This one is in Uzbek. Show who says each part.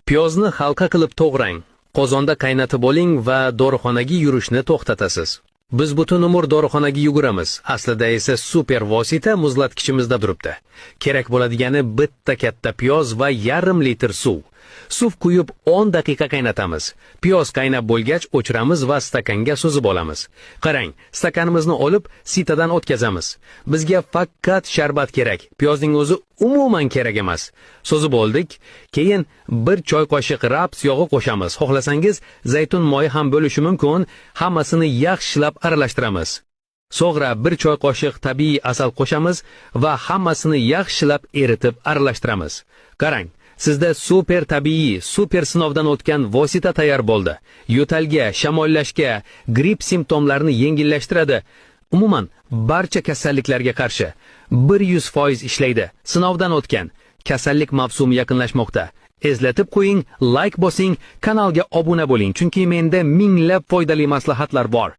Speaker 1: Piyozni halqa qilib to'g'rang. Qozonda qaynatib oling va dorixonaga yurishni to'xtatasiz. Biz butun umr dorixonaga yuguramiz. Aslida esa super vosita muzlatkichimizda turibdi. Kerak bo'ladigani bitta katta piyoz va yarim litr suv. Suv quyib 10 daqiqa qaynatamiz. Piyoz qaynab bo'lgach o'chiramiz va stakanga suzib olamiz. Qarang, stakanimizni olib sitadan o'tkazamiz. Bizga faqat sharbat kerak. Piyozning o'zi umuman kerak emas. Suzib oldik. Keyin 1 choy qoshiq raps yog'i qo'shamiz. Xohlasangiz zaytun moyi ham bo'lishi mumkin. Hammasini yaxshilab aralashtiramiz. So'ngra 1 choy qoshiq tabiiy asal qo'shamiz va hammasini yaxshilab eritib aralashtiramiz. Qarang, sizda super tabiiy, super sinovdan o'tgan vosita tayyor bo'ldi. Yo'talga, shamollashga, gripp simptomlarini yengillashtiradi. Umuman, barcha kasalliklarga qarshi 100% ishlaydi. Sinovdan o'tgan. Kasallik mavsumi yaqinlashmoqda. Eslatib qo'ying, like bosing, kanalga obuna bo'ling, chunki menda minglab foydali maslahatlar bor.